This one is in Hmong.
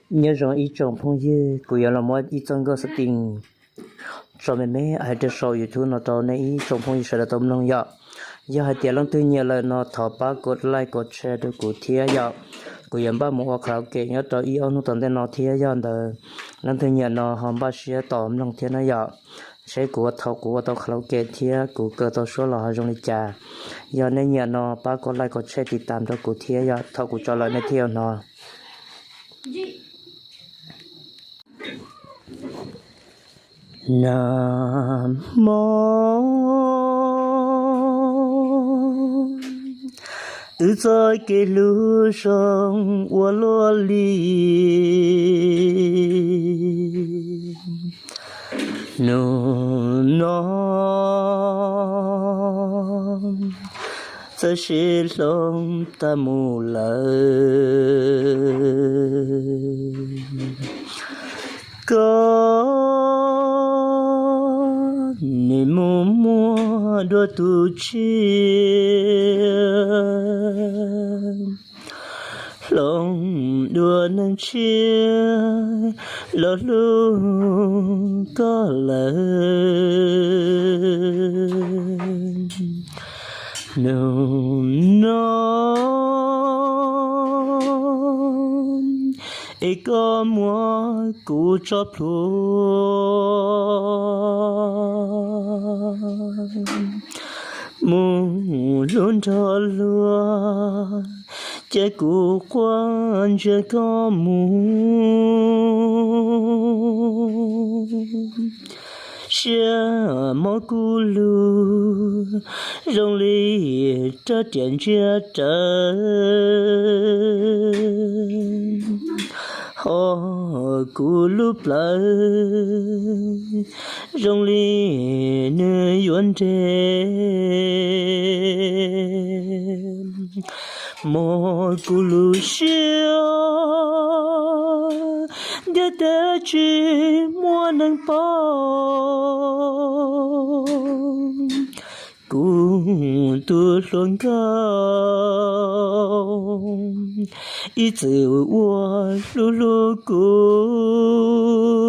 Nyob zoo ib tsoom phooj ywg, kuv yuav los muab ib txoj nkauj xov tooj tso me me hais rau saum YouTube no rau nej ib tsoom phooj ywg sawv daws tau mloog yom. Yog hais tias leej twg nyiam lawm no thov pab kom like kom share rau kuv thiab yom. Kuv yuav npaj mus ua karaoke nyob rau ib ob hnub tom ntej no thiab, yog ntawd leej twg nyiam no ho npaj siab tos mloog thiab na yom. Seb kuv ua thaum kuv ua tau karaoke thiab kuv kaw tau suab los ho zoo li cas. Yog nej nyiam no pab kom like kom share tiv tam rau kuv thiab yom, thaum kuv tso lawm nej thiaj yuav hnov. Nag hmo wb txoj kev hlub zoo ua luaj li. Hnub no txawm sib hloov tag mus lawm. Koj nim mus muaj dua tus tshiab, hloov dua neeg tshiab los hlub koj lawm. Hnub no es koj muab kuv tso plhuav mus hlub nrog luag, ces kuv quaj ntsia koj mus. Siab mob kuv lub, zoo li rab riam ntsiag rawv, ho kuv lub plawv zoo li nws yuav nres. Mob kuv lub siab, ntiaj teb tsis muaj neeg paub. Kuv tus hluas nkauj ib txwm ua hlub hlub kuv.